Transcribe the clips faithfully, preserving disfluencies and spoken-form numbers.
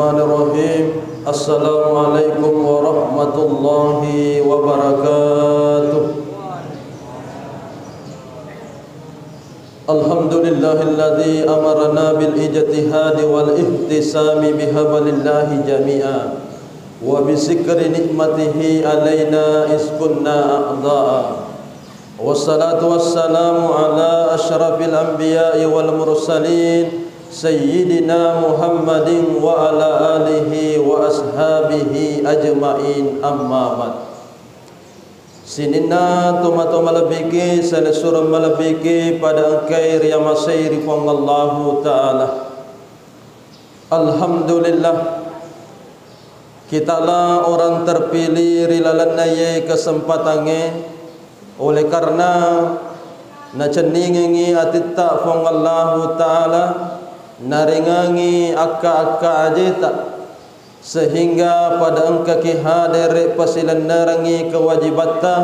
Bismillahirrahmanirrahim. Assalamualaikum warahmatullahi wabarakatuh. Alhamdulillahilladzi amarna bil ijtihadi wal ihtisami bihablillahi jami'a wa bi syukri ni'matihi alaina is kunna a'dha'a. Wassalatu wassalamu ala asyrafil anbiya'i wal mursalin, Sayyidina Muhammadin wa ala alihi wa ashabihi ajma'in, amma ba'd. Sininna tomatoa malebbiki, silessureng malebbiki, pada engkai riamasei ri Puang Allahu Ta'ala. Alhamdulillah, kitala orang terpilih ri lalenna iye kesempatangnge, oleh karena nacenningengngi atitta Puang Allahu Ta'ala, naringangi akka-akka ajeta, sehingga pada engkaki hadere pasilennerengngi kewajibatta,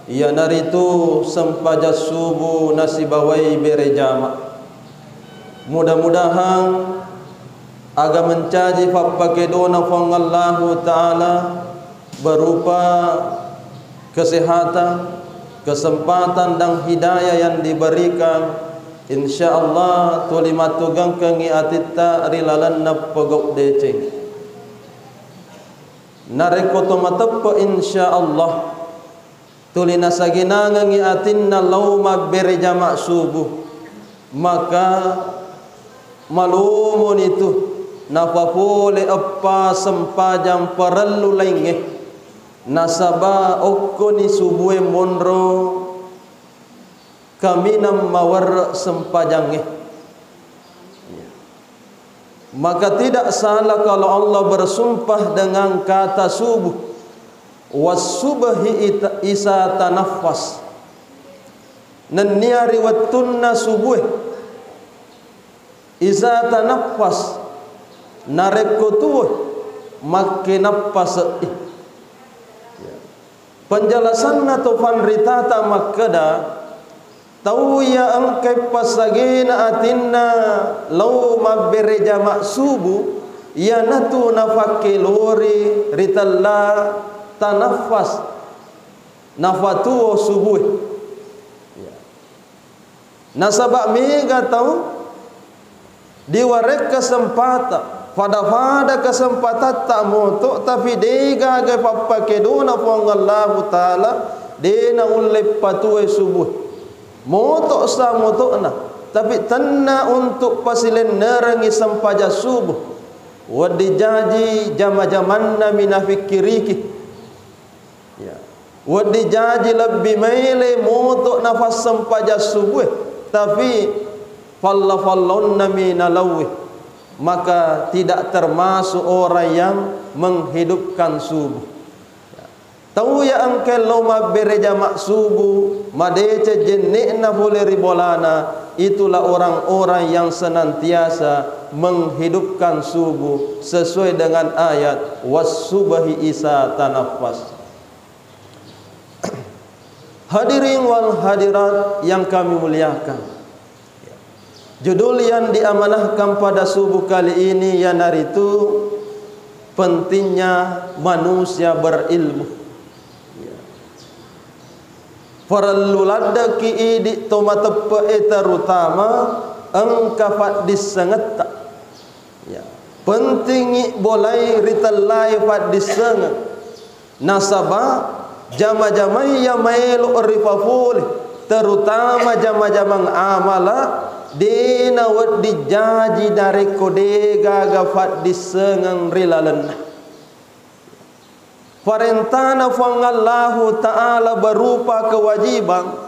iyanaritu sempajang subuh nasibawai berejama. Mudah-mudahan aga mencaji pappakedona Puang Allahu Ta'ala berupa kesehatan, kesempatan dan hidayah yang diberikan, insya Allah tuli mattugengkengngi atitta ri lalenna pogau deceng. Narekko to mateppe, insya Allah tuli nasaginangengngi atinna lao mabbere jama subuh, maka malomoni tu napapole eppa sempajang parellu laingnge, nasaba okkoni subue monro kaminang mawerre sempajangnge. Maka tidak salah kalau Allah bersumpah dengan kata subuh, "Wassubhi ita-, isa tanaffas." Nennia ri wettunna subue, isa tanaffas, narekko tuo, makkenappase. Penjelasanna to panritata makkeda, tau iya engkai passagena atinna lao mabbere jama subuh, iyanatu nafakkelori ritella tanaffas, nafatuo subue. Nasaba mega tau diware kesempatan, pada-pada kesempatatta moto, tapi degaga pappakedona Puang Allahu Ta'ala, de naulle patue subuh. Moto sa motona, tapi tenna untuk pasilennerengngi sempajang subuh. Wedding jaji jama-jamanna mi nafikkiriki. Ya. Wedding jaji lebbi maele moto nafassempajang subue, tapi falla-fallaonnami nalaue, maka tidak termasuk orang yang menghidupkan subuh. Tau ya engkai lao mabbere jama subuh, madeceng jenne'na pole ri bolana, itulah orang-orang yang senantiasa menghidupkan subuh sesuai dengan ayat, "Wassubhi isa tanaffas." Hadirin wal hadirat yang kami muliakan, judul yang diamanahkan pada subuh kali ini iyanaritu pentingnya manusia berilmu. Parellu laddeki idi to mateppe'e, terutama engka paddissengetta. Ya, pentingngi bolai ritellae paddissengeng. Nasaba jama-jamai iya maelo ripapole, terutama jama-jamang amala, de nawedding jaji narekko degaga paddissengeng ri lalenna. Parentana Puang Allahu Ta'ala berupa kewajiban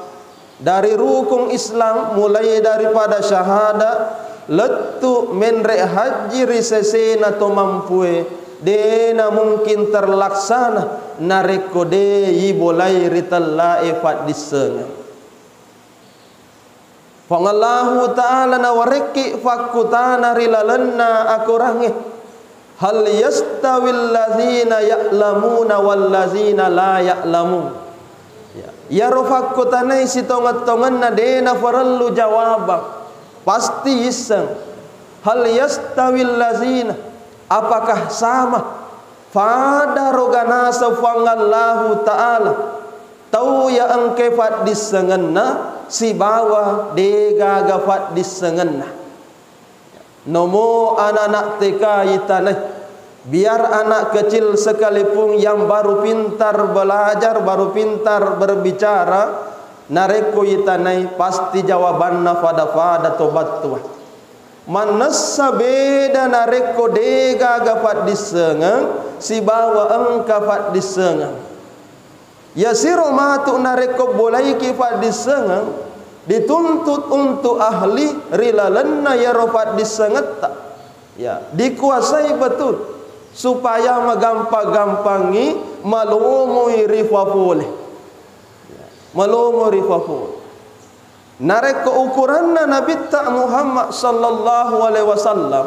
dari rukun Islam, mulai daripada syahada, lettu menre hajji ri sesena to mampue, dena mungkin terlaksana narekko de ibolai ritellae paddissengeng. Puang Allahu Ta'ala nawarekki fakkutana ri lalenna akorangnge, "Hal yastawil ladzina ya'lamuna wal ladzina la ya'lamun?" Ya, iyaro fakkutanai sitongeng-tongenna de naparellu jawabang, pasti isseng. "Hal yastawil ladzina," Apakah sama? Fada roganasa Fuang Allahu Ta'ala tau ya engke faddissengenna sibawa degaga faddissengenna. Nomo anak-anak T K itanai, biar anak kecil sekalipun yang baru pintar belajar, baru pintar berbicara, narekko itanai pasti jawabanna fada-fada to battua. Mannessa beda narekko degaga faddissengeng sibawa engka faddissengeng. Yasiro matu narekko bolaiki faddissengeng, dituntut untuk ahli ri lalenna yaro faddissengetta. Ya, dikuasai betul supaya magampang-gampangi malomoi ri fafole. Ya, malomoi ri fafole. Narekko ukuranna Nabitta Muhammad sallallahu alaihi wasallam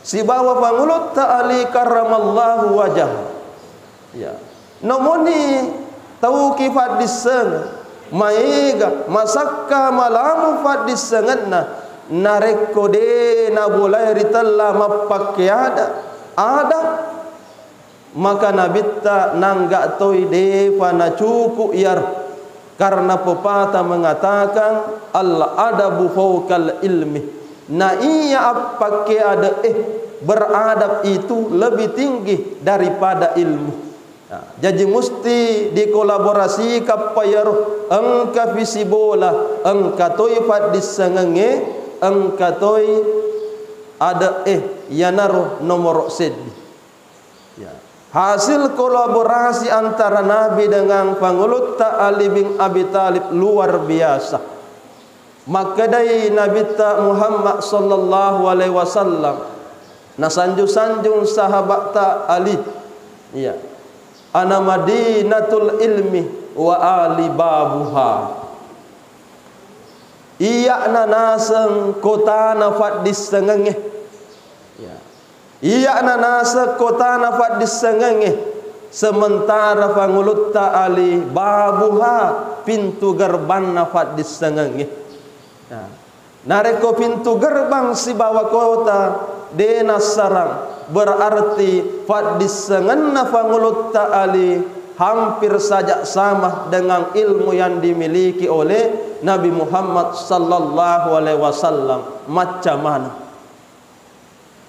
sibawa Pangulutta Ali karramallahu wajah, ya, nomoni tauki faddisseng, maega, masakka, malamu faddissengenna, narekko de nabolai ritella mappakke ada, ada, maka Nabitta nangga toi defa nacuku iyaro, karena pepatah mengatakan, "Al-adabu fawqal ilmi." Na iya appakke ade'e, beradab itu lebih tinggi daripada ilmu. Nah, jaji musti dikolaborasikan pa iyaro, engka fisibola, engka toi faddissengengnge, engka toi ade'e, iyanaro nomoro seddi. Ya. Hasil kolaborasi antara Nabi dengan Pangulutta Ali bin Abi Thalib luar biasa. Makkedai Nabitta Muhammad sallallahu alaihi wasallam, nasanju-sanjung sahabatta Ali, ya, "Ana madinatul ilmi wa ali babuha." Iya'na naseng kotana faddissengengnge. Ya. Iya'na naseng kotana faddissengengnge, sementara Pangulutta Ali babuha, pintu gerbangna faddissengengnge. Nah, narekko pintu gerbang sibawa kota de nassarang, berarti faddissengenna Pangulutta Ali hampir saja sama dengan ilmu yang dimiliki oleh Nabi Muhammad sallallahu alaihi wasallam. Macca maneng.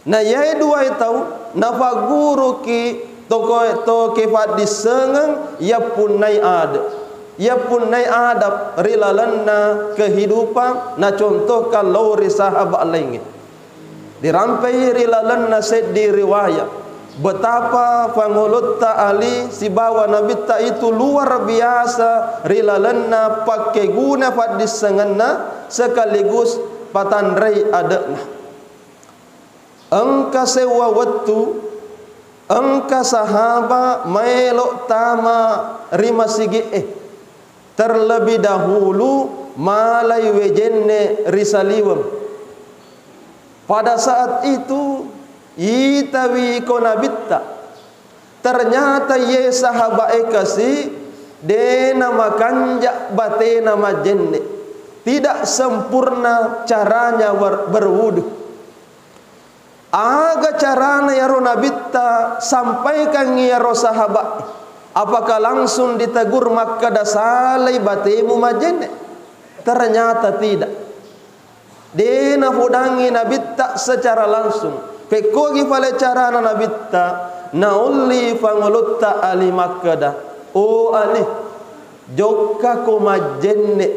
Na iyae duae tau nafagguruki toko-, toke faddissengeng yappunnai ade-, yappunnai adab ri lalenna kehidupan, nacontohkan lao ri sahabat laingnge. Dirampei ri lalenna seddi riwayat, betapa Pangulutta Ali sibawa Nabitta itu luar biasa ri lalenna pakkeguna faddissengenna sekaligus patanrei ade'na. Engka sewwa wettu, engka sahaba maelo tama ri masigi'e, terlebih dahulu malai wejenne ri saliweng. Pada saat itu, itawi ko Nabitta. Ternyata iye sahabae kasi de namakanja batena majjenne. Tidak sempurna caranya ber-, berwudu. Aga carana iyaro Nabitta sampaikan iyaro sahabat? Apakah langsung ditegur makkeda, "Salai batemu majjenne"? Ternyata tidak. De nafodangi Nabitta secara langsung. Pekkogi fale carana Nabitta, naolli Pangulutta Ali makkeda, "O Ali, jokkako majjenne."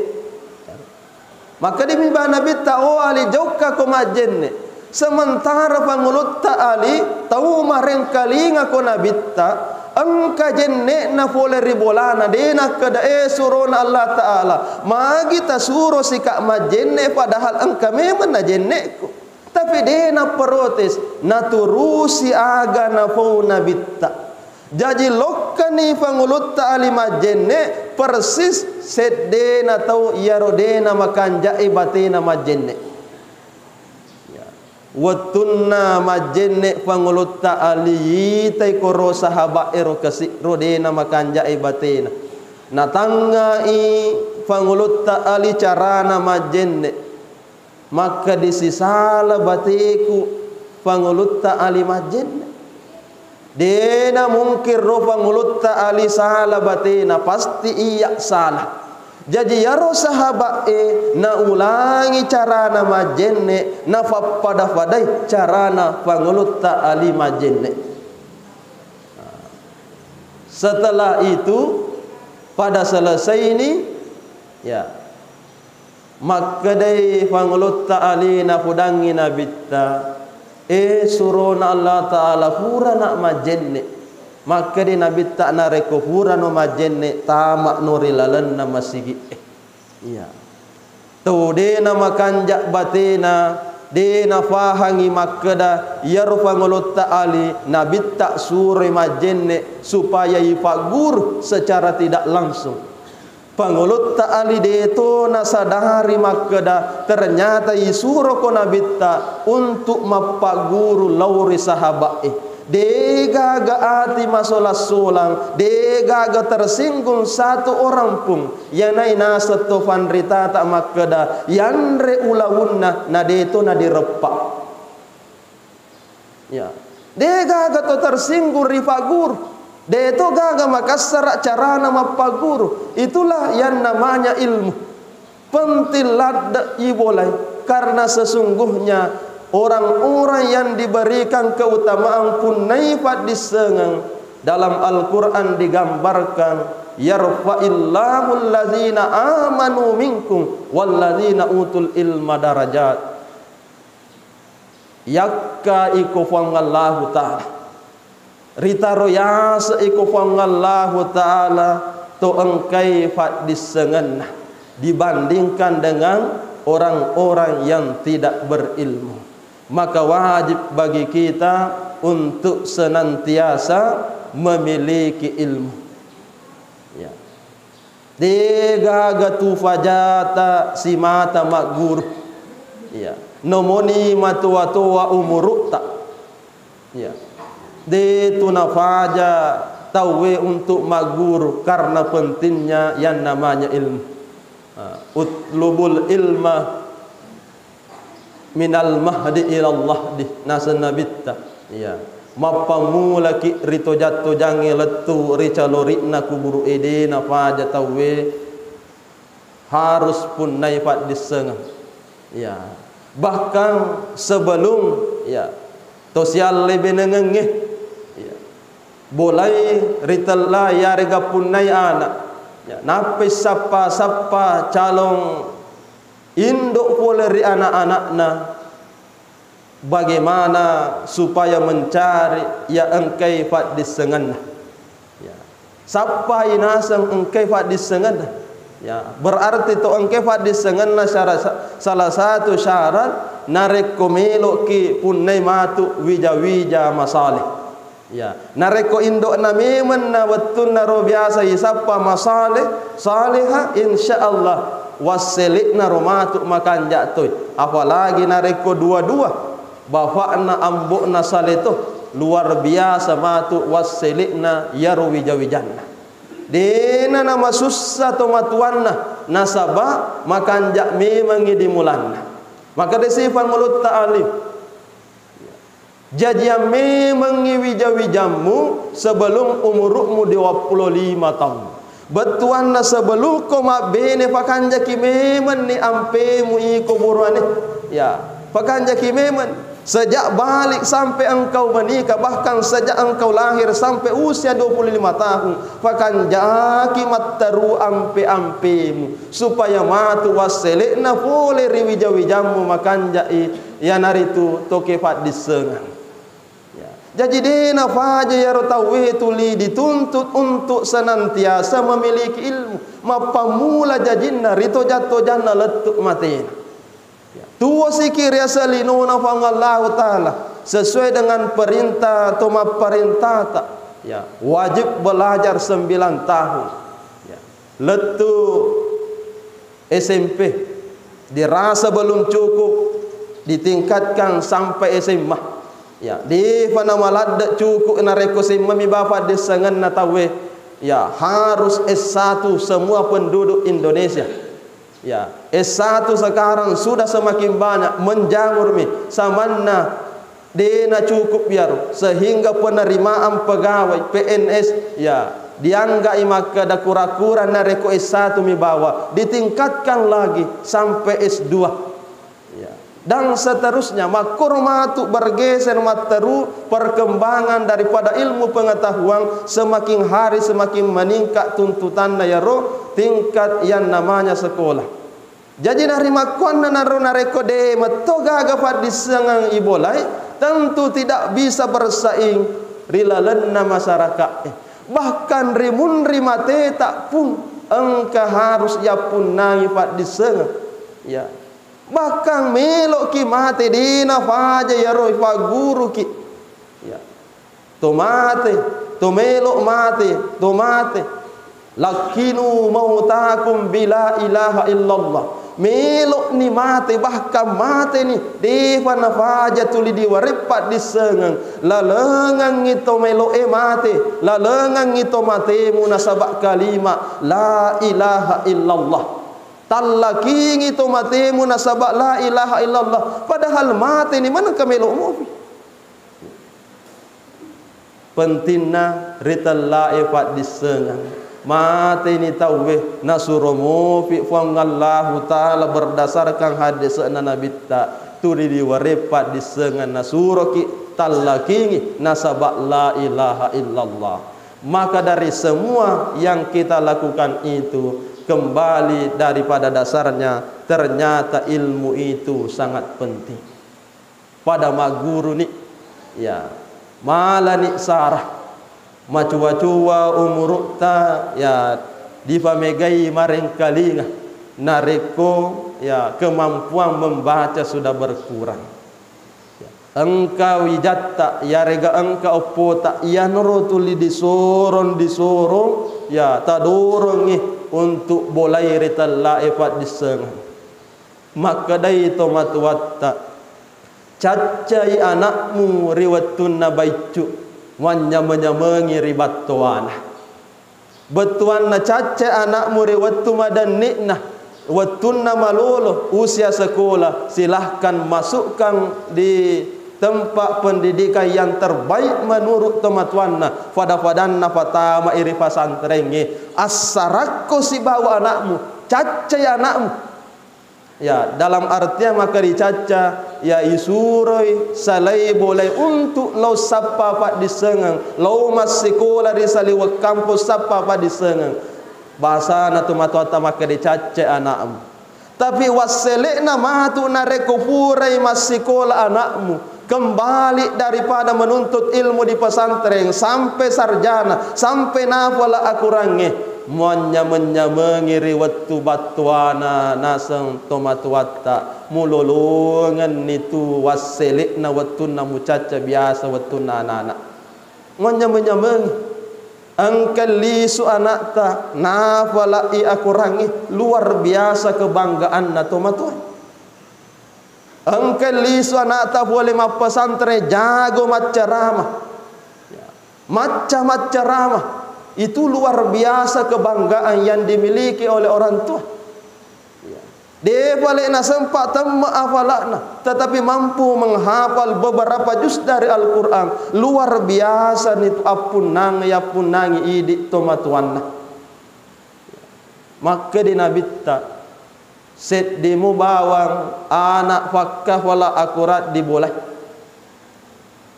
Makkedimi ba Nabitta, "O Ali, jokkako majjenne." Sementara Pangulutta Ali tau marengkalinga ko Nabitta, engka jenne'na fole ri bolana, de nakkeda, "Eh, surona Allah Ta'ala, magi tasuro sika majjenne padahal engka memeng na jenne'ku?" Tapi de naprotes, naturusi aga napau Nabitta. Jaji lokkani Pangulutta Ali majjenne, persis seddena tau iyaro de namakanja'i batena majjenne. Ya. Wettunna majjenne Pangulutta Ali, itai koro sahaba'e ro kasi ro de namakanja'i batena. Natangngai Pangulutta Ali carana majjenne. Makkeda, "Sisala bateku, Pangulutta Ali majjenne. Dena mungkin ro Pangulutta Ali sala batena, pasti iya sala. Jaji yaro sahaba'e naulangi carana majjenne, nafappada-padai carana Pangulutta Ali majjenne. Setelah itu, pada selesai ini, ya, makkedai Pangulutta Ali napudangngi Nabitta, "Eh, surona Allah Ta'ala, purana majjenne." Makkedai Nabitta, "Narekko purano majjenne, tama'no ri lalenna masigi'e." Iya. Tau dena makanja batena, dena fahangi makkeda, iyaro Pangulutta Ali, Nabitta suroi majjenne supaya ipagguru secara tidak langsung. Pangulutta Ali deto nasadari makkeda, ternyata isuroko Nabitta untuk mappagguru lao ri sahaba'e. Degaga ati masolang-solang, degaga tersinggung satu orang pun. Iyanai naseng to panritata makkeda, yanre ulawunna, na deto nadireppa. Ya. Degaga to tersinggung ri pagguru. Deto gaga makassara carana mappagguru. Itulah yang namanya ilmu. Penting ladde ibolai, karena sesungguhnya orang-orang yang diberikan keutamaan punnai paddissengeng, dalam Al-Quran digambarkan, "Yarfa'illahu allazina amanu minkum wallazina utul ilma darajat." Yakka iko Puang Allahu Ta'ala. Ritaro yase iko Puang Allahu Ta'ala to engkai paddissengenna dibandingkan dengan orang-orang yang tidak berilmu. Maka wajib bagi kita untuk senantiasa memiliki ilmu. Ya. Degaga tu fajata simata magguru. Ya. Nomoni matoa-toa umurutta. Ya. De tu nafaja tauwe untuk magguru karena pentingnya yang namanya ilmu. Ah, utlubul ilma minal mahdi ilal lahdi, naseng Nabitta. Iya. Mappammulaki ri tojang-tojangnge lettu ri calori'na kuburu ede nafaja tauwe harus punnai paddissengeng. Iya. Bahkan sebelum, iya, to sialle benengengnge, iya, bolai ritella yarega punnai ana. Ya, nappai sappa-sappa calon indo pole ri anak-anakna, bagaimana supaya mencari ya engkai paddissengenna. Ya. Sappai naseng engkai paddissengenna. Ya, berarti to engkai paddissengenna syara-, salah satu syarat narekko meloki punnai matu wija-wija masaleh. Ya, narekko indo'na memeng na wettunna ro biasa isappa masaleh, saleha, insya Allah wassele'na ro matu makanja toi. Apalagi narekko dua-dua, bapakna, ambo'na saleh to, luar biasa matu wassele'na yaro wija-wijanna. Dena namasussa to matuanna, nasaba makanja memengngi di mulanna. Maka desi Pangulutta Ali. Jajiang memengngi wija-wijammu sebelum umuru'mu dua puluh lima taung. Bettuanna sebelumko mabbene, pakanjaki memenni ampemu iko buruane. Ya, pakanjaki memeng. Sejak balik sampai engkau menikah, bahkan sejak engkau lahir sampai usia dua puluh lima tahun, pakanjaki matteru ampe-ampemu supaya matu wassele'na pole ri wija-wijammu makanja'i. Iyanaritu toke paddissengeng. Ya. Jaji de nafaja iyaro tauwe tuli dituntut untuk senantiasa memiliki ilmu, mappammula jajinna ri toja-tojanna lettu matena. Ya. Tuwosiki ri ase linona Puang Allahu Ta'ala sesuai dengan perintah atau mapparentata. Ya, wajib belajar sembilan tahun. Ya. Lettu S M P, dirasa belum cukup, ditingkatkan sampai S M A. Ya, defa namaladde cukup narekko S M A mi bapa dissengenna tauwe. Ya, harus S satu semua penduduk Indonesia. Ya, S satu sekarang sudah semakin banyak menjamur mi, samanna De' nacukup iyaro, sehingga penerimaan pegawai P N S, ya, diangga'i makkeda kura-kura narekko S satu mi bawa, ditingkatkan lagi sampai S dua. Ya. Dan seterusnya, makkoro matu bergeser matteru perkembangan daripada ilmu pengetahuan, semakin hari semakin meningkat tuntutanna iyaro tingkat yang namanya sekolah. Jaji, narimakkuannanaro narekko de' metto gaga paddissengeng ibolai, tentu tidak bisa bersaing ri lalenna masyarakat. Bahkan ri munri mateta pun engka harus yappunnangi paddissengeng. Ya. Bahkan melo'ki mate, de' nafaja iyaro ifagguruki. Ya. To mate, to melo mate, to mate. Lakkinu mautakum bila ilaha illallah. Melo'ni mate, bahkan mateni, de'pa nafaja tuli diwareng paddissengeng. Lalengengngi to melo'e mate, lalengengngi to matemu nasaba kalima la ilaha illallah. Tallakingi to matemu nasaba la ilaha illallah. Padahal mateni, manengka melo mupi. Pentinna ritellae paddissengeng. Mateni tauwe, nasuro mupi Puang Allahu Ta'ala berdasarkan haddese'na Nabitta, tuli diwareng paddissengeng, nasuroki tallakingi nasaba la ilaha illallah. Maka dari semua yang kita lakukan itu, kembali daripada dasarnya, ternyata ilmu itu sangat penting. Pada magguruni, ya, malani sara, macoa-coa umuru'ta, ya, dipamegai marengkalinga, narekko, ya, kemampuan membaca sudah berkurang. Ya, engka wijatta, yarega engka oppota, iyanaro tuli disorong, disorong, ya, tadorongngi untuk bolai ritellae paddissengeng. Makkedai tomatoatta, caccai ana'mu ri wettunna baiccu, manynyame-nyamengi ri battowana. Bettuanna caccai ana'mu ri wettu madenni'na, wettunna malolo, usia sekolah, silahkan masukkan di tempat pendidikan yang terbaik menurut tomatoanna, fada-fadanna patama'i ri pasantrengnge. Assarakko sibawa ana'mu, caccai ana'mu. Ya, dalam artian maka dicacca, ya, isuroi salai bolai untuk lao sappa paddissengeng, lao massikola ri saliweng kampong sappa paddissengeng. Bahasana tomatoatta maka dicacca ana'mu. Tapi wassele'na matu narekko purai massikola ana'mu, kembali daripada menuntut ilmu di pesantren sampai sarjana, sampai nafala akurangnge, muanynyameng-nyamengi ri wettu battowana naseng tomatoatta, mulolongenni tu wassele'na wettunna mucacca biasa wettunna anana. Muanynyameng-nyamengi. Engka lisu ana'ta, nafala'i akurangngi, luar biasa kebanggaanna tomatoa. Engka lisu ana'ta pole mappesantre, jago maccarama. Ya. Macca maccarama. Itu luar biasa kebanggaan yang dimiliki oleh orang tua. Ya. De' pale nasempa temme afala'na, tetapi mampu menghafal beberapa juz dari Al-Quran. Luar biasa nitu appunnang, yappunnangi idi tomatoanna. Makkedi Nabitta, seddimu bawang ana' fakkafala akorang dibolai.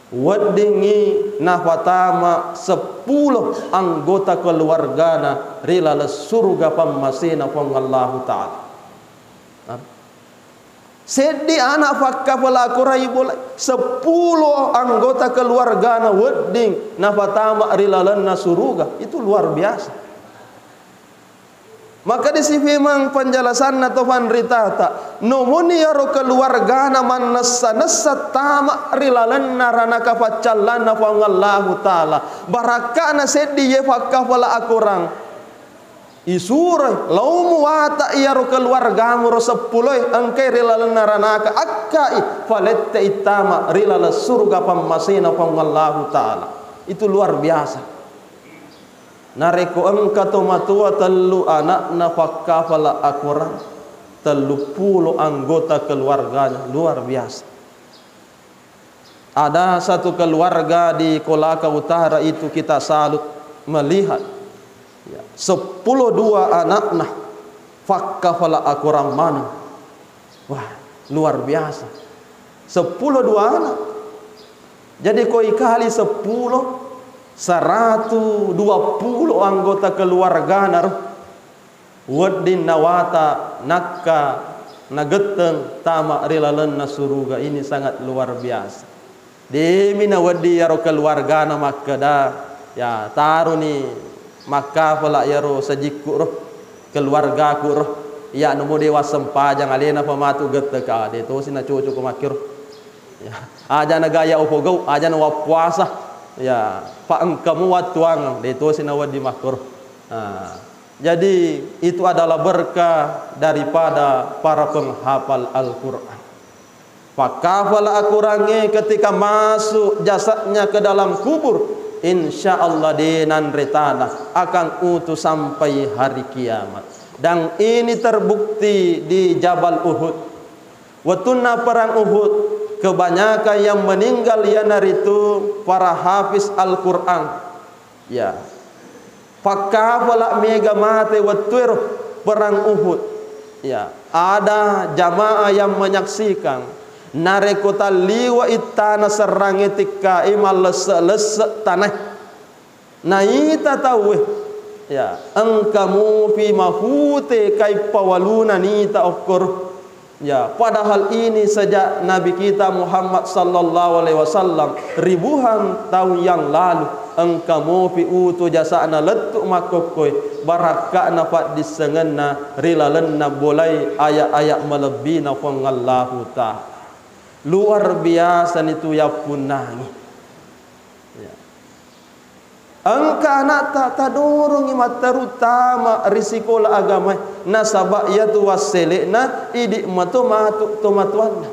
Weddingngi nafatama seppulo anggota keluargana ri laleng suruga pammasena Puang Allahu Ta'ala. Seddi ana' fakkafala akorang ibolai, seppulo anggota keluargana wedding nafatama ri lalenna suruga. Itu luar biasa. Maka disifimeng penjelasanna to fanritata, nomuni iyaro keluargana mannessa-nessa tama ri lalenna ranaka paccallanna Puang Allahu Ta'ala, barakka'na seddi iye fakkafala akorang. Isuroi, lao muwata iyaro keluargamu ro seppuloe engkai ri lalenna ranaka, akkai, falette ittama ri laleng suruga pammasena Puang Allahu Ta'ala. Itu luar biasa. Narekko engka tomatoa tellu ana'na fakkafala akorang, telluppulo anggota keluarganya, luar biasa. Ada satu keluarga di Kolaka Utara itu kita salut melihat, ya, sepuluh dua anakna fakkafala akorang maneng. Wah, luar biasa. Sepuluh dua anak. Jadi ko ikali sepuluh, seratu dua puluh anggota keluargana ro. Wedding nawata nakka nagetteng tama ri lalenna suruga, ini sangat luar biasa. Demi nawedding iyaro keluargana makkeda, ya, taroni makkafala iyaro sajikku ro, keluargaku ro. Iya namo de wassempajang, alena pa matu getteka, de tosi nacocok makkiro. Ya, aja nagaya upogau, aja nawappuasa. Ya, pa engkamu wattuangeng, de tosi nawedding makkoro. Nah, jadi, itu adalah berkah daripada para penghafal Al-Quran. Pakkafala akorangnge ketika masuk jasadnya ke dalam kubur, insya Allah de nanre tanah, akan utuh sampai hari kiamat. Dan ini terbukti di Jabal Uhud. Wettunna perang Uhud, kebanyakan yang meninggal iyanaritu para hafiz Al-Quran. Ya. Pakkafala mega mate wettuero perang Uhud. Ya. Ada jamaah yang menyaksikan, narekko talliwa ittana serrangnge tikkae mallesse-lesse tanae. Naita tauwe, ya, engka mupi mahute kaippa waluna nita okkoro. Ya, padahal ini sejak Nabi kita Muhammad sallallahu alaihi wasallam ribuhan tahun yang lalu, engka mupi utu jasa'na lettu makkokkoe, barakka'na paddissengenna ri lalenna bolai ayat-ayat malebbina Puang Allahu Ta'ala. Luar biasa nitu yappunnangi. Ya. Engka anakta tadorongi matteru tama ri sikola agamae, nasaba iyatu wassele'na idi mato matu tomatoanna.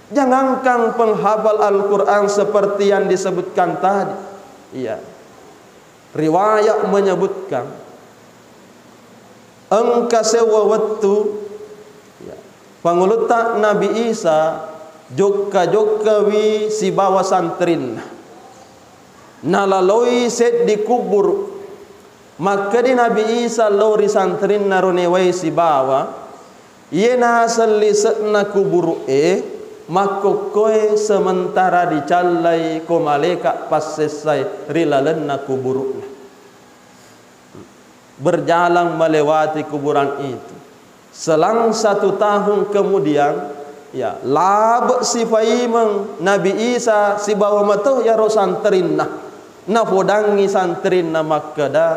Jangankan penghafal Al-Quran seperti yang disebutkan tadi. Iya. Riwayat menyebutkan, engka sewwa wettu, ya, Pangulutta Nabi Isa jokka-jokkawi sibawa santrinna. Nalaloi seddi kuburu. Makkedi Nabi Isa lao ri santrinna ro newai sibawa, iye naseng lise'na kuburu'e, makkokkoe sementara dicallai ko malaeka passessae ri lalenna kuburu'na. Berjalan melewati kuburan itu. Selang satu tahun kemudian, ya, labe sifaimeng Nabi Isa sibawa mato yaro santrinna. Nafodangi santrinna makkeda,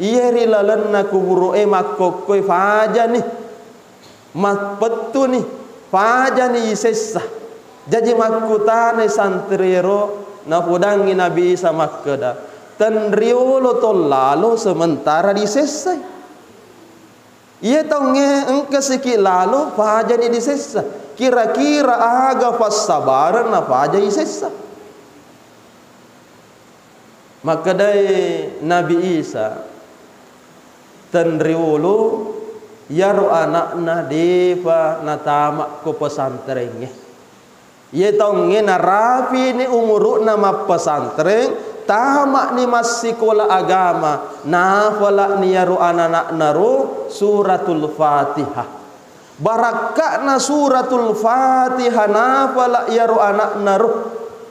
iye ri lalenna kuburu'e makkokkoe fajani. Mappettuni, fajani isessa. Jaji makkutanai santriero, napodangngi Nabi Isa makkeda, tenriolo tollalo sementara disessai. Iye taungnge engka siki lalo, fajani disessa. Kira-kira aga fassabareng nafaja isessa? Makkedai Nabi Isa, tenriolo, iyaro ana'na defa natama ko pesantrengnge. Iye taungnge narapini umuru'na mappesantreng, tama'ni massikola agama, nafala'ni iyaro anana'naro Suratul Fatihah. Barakka'na Suratul Fatihah nafala iyaro ana'na ro,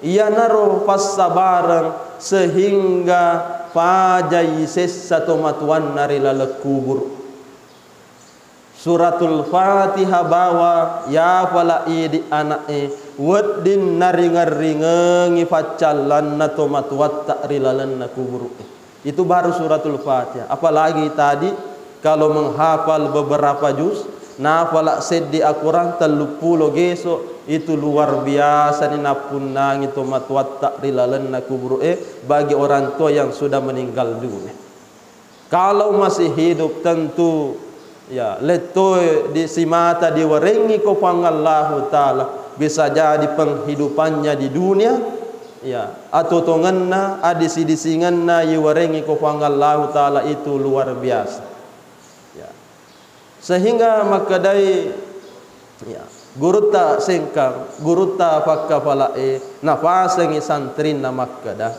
iyanaro fassabareng sehingga fajai sessa tomatoanna ri laleng kuburu. Suratul Fatihah bawa yafala idi ana'e wedding naringeng-ringengi faccallanna tomatoatta ri lalenna kuburu'e. Itu baru Suratul Fatihah. Apalagi tadi kalau menghafal beberapa juz, nafala seddi akorang telluppulo geso, itu luar biasa ni nappunnangi tomatoatta ri lalenna kuburu'e bagi orang tua yang sudah meninggal dunia. Kalau masih hidup, tentu, ya, lettoe di simata diwarengi ko Puang Allahu Ta'ala, bisa jadi penghidupannya di dunia, ya, atotongenna, adisi-disingenna iwarengi ko Puang Allahu Ta'ala itu luar biasa. Ya. Sehingga makkedai, ya, Gurutta Sengkang, gurutta fakkafala'e, nafasengngi santrinna makkeda,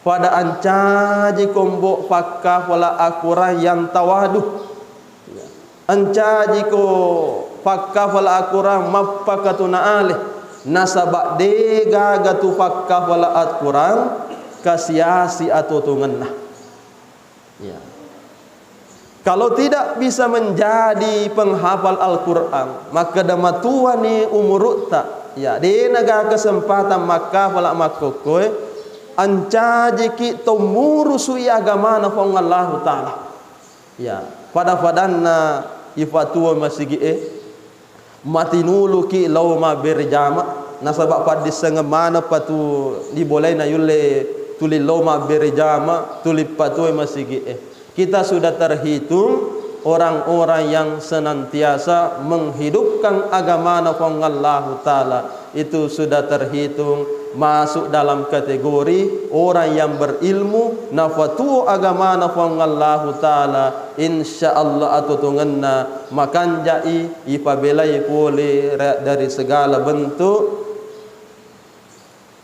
pada ancaji kombo fakkafala akurang yang tawadu. Ya. Ancaji ko fakkafala akurang mappakatuna ale, nasaba de gaga tu fakkafala akurang kasiasi atotongenna. Ya. Kalau tidak bisa menjadi penghafal Al-Quran, makkeda matuani umurutta, ya, dena ga kesempatan makkafala makkokkoe, ancajiki to murusui agamana Puang Allahu Ta'ala. Ya, pada-padanna ifatuo masigi'e, matinuluki lao mabbere jama, nasaba paddissengeng maneng patu dibolai nayulle tuli lao mabbere jama, tuli patuoi masigi'e. Kita sudah terhitung orang-orang yang senantiasa menghidupkan agamana Puang Allahu Ta'ala. Itu sudah terhitung masuk dalam kategori orang yang berilmu, nafatuo agamana Puang Allahu Ta'ala, insya Allah atotongenna makanjai ipabelai pole ra-, dari segala bentuk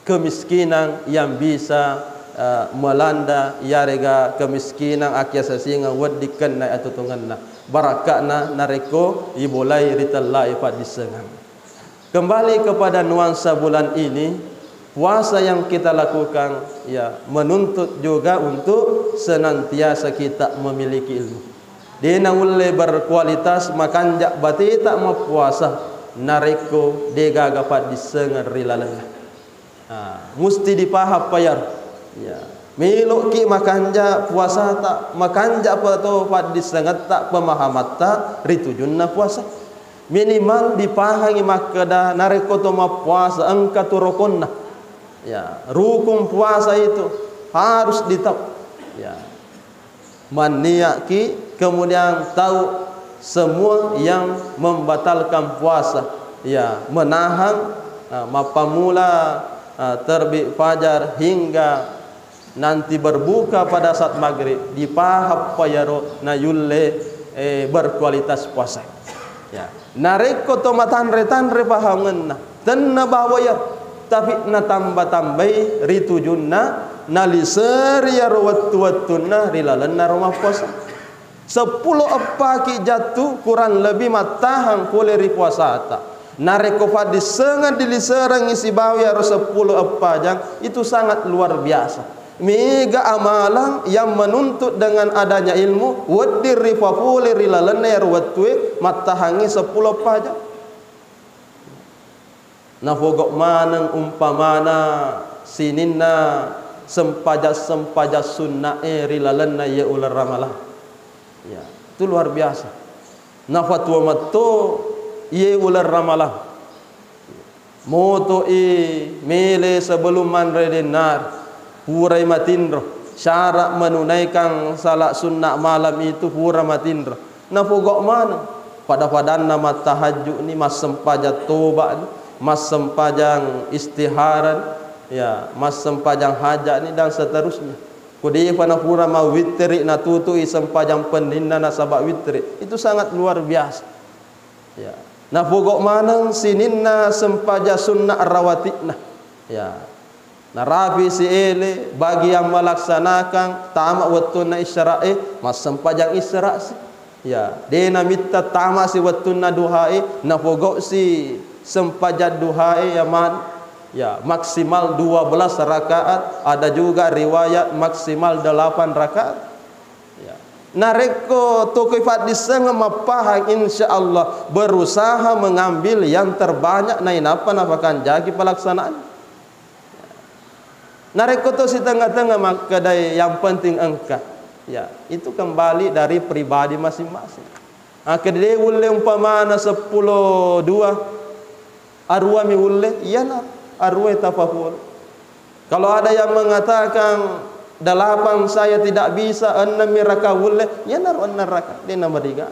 kemiskinan yang bisa, eh, melanda, iyarega kemiskinan akiasasingeng wedding kenna atotongenna. Barakka'na narekko ibolai ritellai paddissengeng. Kembali kepada nuansa bulan ini, puasa yang kita lakukan, ya, menuntut juga untuk senantiasa kita memiliki ilmu. De naulle berkualitas makanja bateta mappuasa narekko de gaga paddissengeng ri lalenna. Ah, musti dipahang payar. Ya. Meloki makanja puasata, makanja pa to paddissengetta, pemahamatta ri tujunna puasa. Minimal dipahangi makkeda narekko to mappuasa engka tu rokonna. Ya, rukun puasa itu harus ditau. Ya. Manniaki, kemudian tau semua yang membatalkan puasa. Ya, menahan, ah, mappamula, ah, terbit fajar hingga nanti berbuka pada saat maghrib, dipahappa yaro nayulle, eh, berkualitas puasa. Ya. Narekko to matanre-tanre pahangenna, tenna bawa yaro, tapi natamba-tambai ri tujunna, naliseri yaro wettu-wettunna ri lalenna ro mappuasa. Seppulo eppaki jattu kurang lebih mattahang pole ri puasata. Narekko paddissengeng diliserengngi sibawa iyaro seppulo eppa jang, itu sangat luar biasa. Mega amalang yang menuntut dengan adanya ilmu, wedding ripapole ri lalenna iyaro wettue mattahangngi seppulo eppa jang. Nafogo maneng umpamana sininna sempajang-sempajang sunna'e ri lalenna iye uleng Ramalang. Ya, itu luar biasa. Nafatua metto iye uleng Ramalang. Moto'i mele sebelum manre dennar, purai matinro. Syarat menunaikan salat sunnah malam itu pura matinro. Nafogo maneng. Pada-padanna mattahajju'ni, massempajang toba'ni, massempajang istiharani, ya, massempajang haja'ni, dan seterusnya. Ko defa napura mawwittiri, natutu'i sempajang penninna nasaba wittiri. Itu sangat luar biasa. Ya. Nafogo maneng sininna sempajang sunnah rawati'na. Ya. Narapi si ele bagi yang melaksanakan tama wettunna isyra'e, massempajang isyra'si. Ya, de namitta tamasi wettunna duhae, nafogosi sempajang duhae ya man-, ya, maksimal dua belas rakaat, ada juga riwayat maksimal delapan rakaat. Ya. Narekko tokoi paddissengeng mappahang, insya Allah berusaha mengambil yang terbanyak nainappa napakanjaki pelaksanaan. Narekko to sitengnga-tengnga makkedai yang penting engka, ya, itu kembali dari pribadi masing-masing. Akkeda de ulle umpamana seppulo dua, aruami ulle, iyana aruai tapapolo. Kalau ada yang mengatakan delapan saya tidak bisa, enam mi raka ulle, iyanaro enneng raka, de namariga.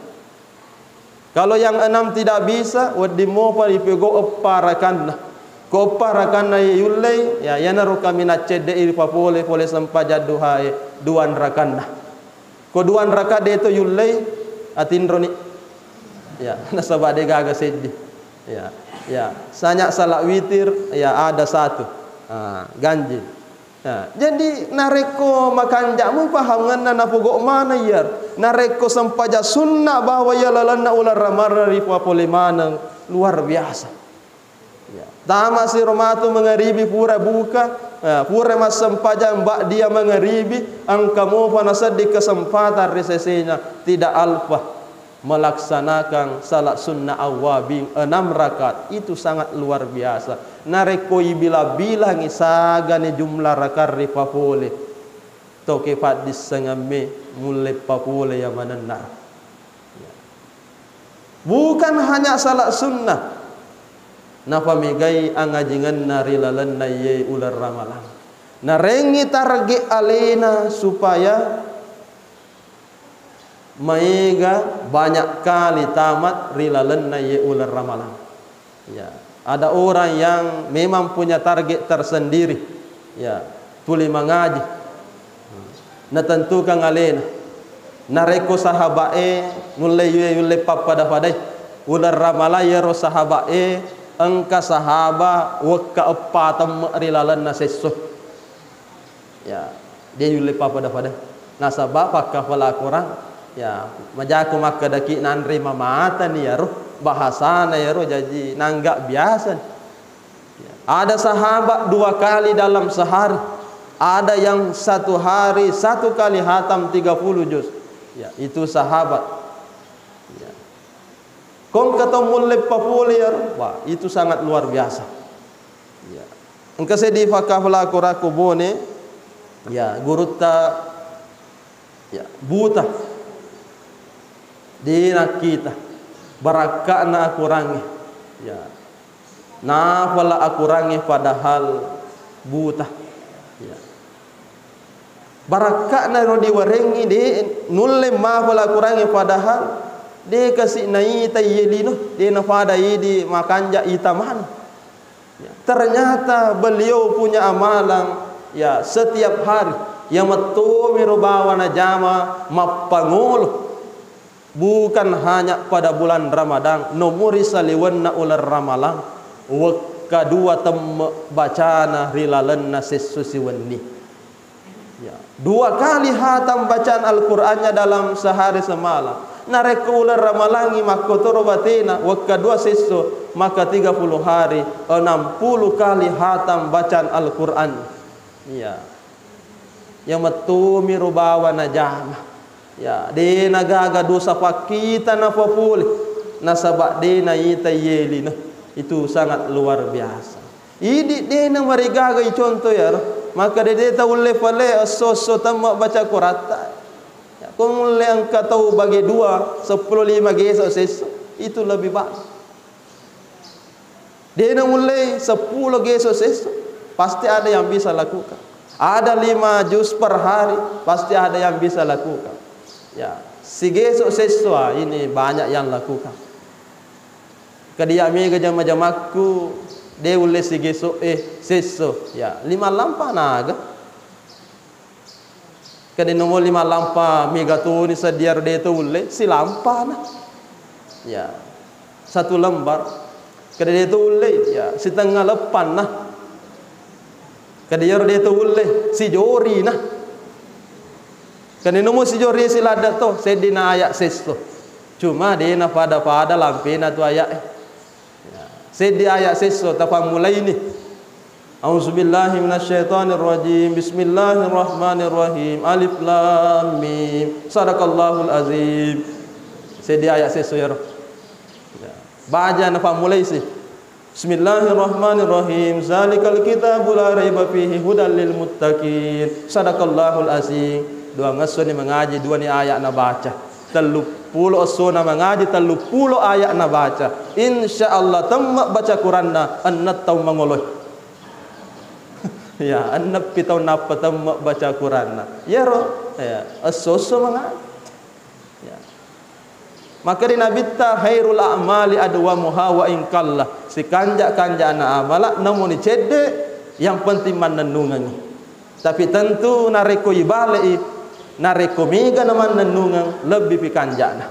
Kalau yang enam tidak bisa, wedding mopa ipego eppa rakanna. Ko eppa rakanna yullei, ya, iyanaro kami naccedde'i ripapole pole sempajang duhae duan rakanna. Ko duan raka deto yullei, atinroni. Ya, nasaba de gaga seddi. Ya. Ya, sanya salat witir, ya ada satu. Ah, ganjil. Ya, jadi narekko makanjak mupahangenna napogo mana iya. Narekko sempajang sunna bawa iya lalenna uleng Ramalang ripapole maneng, luar biasa. Ya. Tama siro matu mangaribi pura buka, ya, pura massempajang ba'dia mangaribi, engka mopa nasedding kesempatan ri sesena, tidak alpa melaksanakan salat sunnah awwabin enam rakaat, itu sangat luar biasa. Narekko ibilang-bilangi sagani jumlah rakaat ripapole, toke paddissengamme mulle papole ya manenna. Ya. Bukan hanya salat sunnah, napamegai angajingenna ri lalenna iye uleng Ramalang. Narengngi target alena supaya maega banyak kali tamat ri lalenna iye uleng Ramalang. Ya, ada orang yang memang punya target tersendiri. Ya, tuli mangaji. Natentukan alena. Narekko sahaba'e nulle yulle pappada-padai. Uleng Ramalang iyaro sahaba'e engka sahaba wekka eppa temme ri lalenna sesso. Ya, de yulle pappada-pada. Nasaba pakkafala Quran, ya, majako makkedaki nanre mamatani yaro, bahasana yaro, jaji nangga biasa. Ya, ada sahabat dua kali dalam sehari, ada yang satu hari satu kali hatam tiga puluh juz. Ya, itu sahabat. Ya. Kongka to mulle papole yaro, wah, itu sangat luar biasa. Ya. Engka seddi fakkafala Quran ko Bone, ya, gurutta, ya, buta. De nakkita. Barakka'na Akorangnge. Ya. Nafala Akorangnge padahal buta. Ya. Barakka'na ro diwarengngi, de nulle mafala Akorangnge padahal de kasi naita iye lino, de nafada idi makanja ita maneng. Ya, ternyata beliau punya amalan, ya, setiap hari, ya, mettomi ro bawa najama mappangolo. Bukan hanya pada bulan Ramadan, nomori saliwenna uleng Ramalang, wekka dua temme bacana ri lalenna sesso siwenni. Ya, dua kali hatam bacaan Al-Qur'annya dalam sehari semalam. Narekko uleng Ramalangngi makkotoro batena, wekka dua sesso, maka tiga puluh hari, enam puluh kali hatam bacaan Al-Qur'an. Iya. Ya mettomi ro bawa najama. Ya, de nagaga dosa pakkita napapole. Nasaba de naita iye lino. Itu sangat luar biasa. Idi de namarigaga iconto yaro. Maka de, de taulle fale esso-esso temma baca Quratta. Ya, ko mulle engka tau bage dua, seppulo lima geso sesso, itu lebih bagus. De namullei seppulo geso sesso, pasti ada yang bisa lakukan. Ada lima juz per hari, pasti ada yang bisa lakukan. Ya, sigeso sesso, ah, ini banyak yang lakukan. Kedia mega jama-jamakku, de ulle sigeso, eh, sesso. Ya, lima lampa naga. Kede nomor lima lampa mega toni sediaro de to ulle, silampana. Ya. Satu lembar. Kede de to ulle, ya, sitengnga leppanna. Kede yaro de to ulle, sijorina. Kede nomor sijori siladda to, seddina ayat sesso. Cuma de na pada-pada lampena tu ayat e. Ya. Seddi ayat sesso tapammulaini. A'udzubillahi minasyaitonirrajim. Bismillahirrahmanirrahim. Alif lam mim. Sadaqallahul azim. Seddi ayat sesso yaro. Ya. Baja napammulaisi. Bismillahirrahmanirrahim. Zalikal kitabu la raiba fihi hudal lil muttaqin. Sadaqallahul azim. Dua ngesso ni mengaji, dua ni ayat nabaca. Telluppulo esso na mengaji, telluppulo ayat nabaca. Insya Allah temma baca Quranna enneng taung mangoloi. Ya, enneng pi taung nappa temma baca Quranna. Yaro, ya, esso-esso mengaji. Ya. Maka di Nabitta, "Khairul a'mali adwamuha wa in qalla." Sikanja-kanjana amala namuni cedde, yang penting mannennungengi. Tapi tentu narekko ibalei, narekko mega na mannennungeng, lebbi pi kanjana.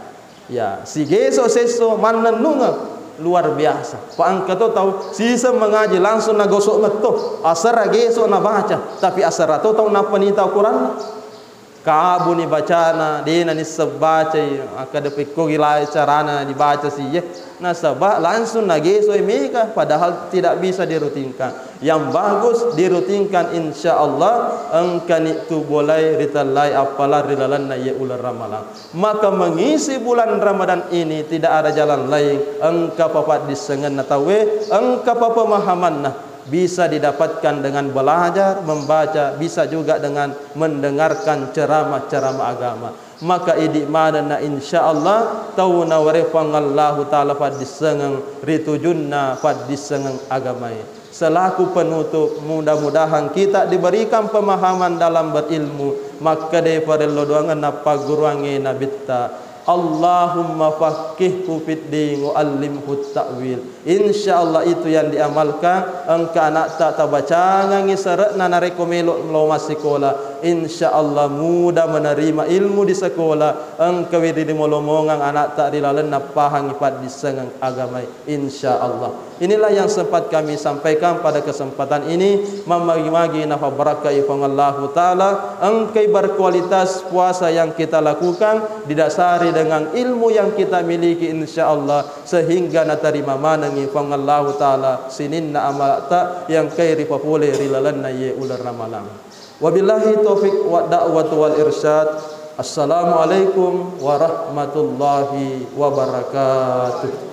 Ya, sigeso sesso mannennungeng. Luar biasa. Pa engka to tau siseng mengaji langsung nagosok metto, asera geso nabaca, tapi asera to tau nappa nita Quran. Kabuni bacana, dena nisseng bacai, akkeda pekkogi lai carana dibaca siye. Nasaba langsung nagesoi mega, padahal tidak bisa dirutinkan. Yang bagus dirutinkan, insya Allah engkani tu bolai ritellai appalang ri lalenna iye uleng Ramalang. Maka mengisi bulan Ramadan ini tidak ada jalan lain, engkapa paddissengenna tauwe, engkapa pemahamanna, bisa didapatkan dengan belajar, membaca, bisa juga dengan mendengarkan ceramah-ceramah agama. Maka idi manenna, insya Allah tau nawareng Puang Allahu Ta'ala paddissengeng ri tujunna paddissengeng agamae. Selaku penutup, mudah-mudahan kita diberikan pemahaman dalam berilmu. Makkedai parello doangenna pagguruangnge Nabitta, Allahumma faqqihhu fid din wa allimhu ta'wil. Insya Allah itu yang diamalkan, engka anakta tabacangangi serekna narekko melo lo massikola. Insya Allah mudah menerima ilmu di sekolah, engkawi ri limo-lomongang anakta ri lalenna pahangi paddissengeng agamai. Insya Allah. Inilah yang sempat kami sampaikan pada kesempatan ini. Mammagi-magi nafabarakkai Puang Allahu Ta'ala, engkai berkualitas puasa yang kita lakukan didasari dengan ilmu yang kita miliki, insya Allah, sehingga natarima manengi Puang Allahu Ta'ala sininna amalta yang kai ripapole ri lalenna ye uleng Ramalang. Wabillahi taufiq wa da'watu wal irsyad. Assalamualaikum warahmatullahi wabarakatuh.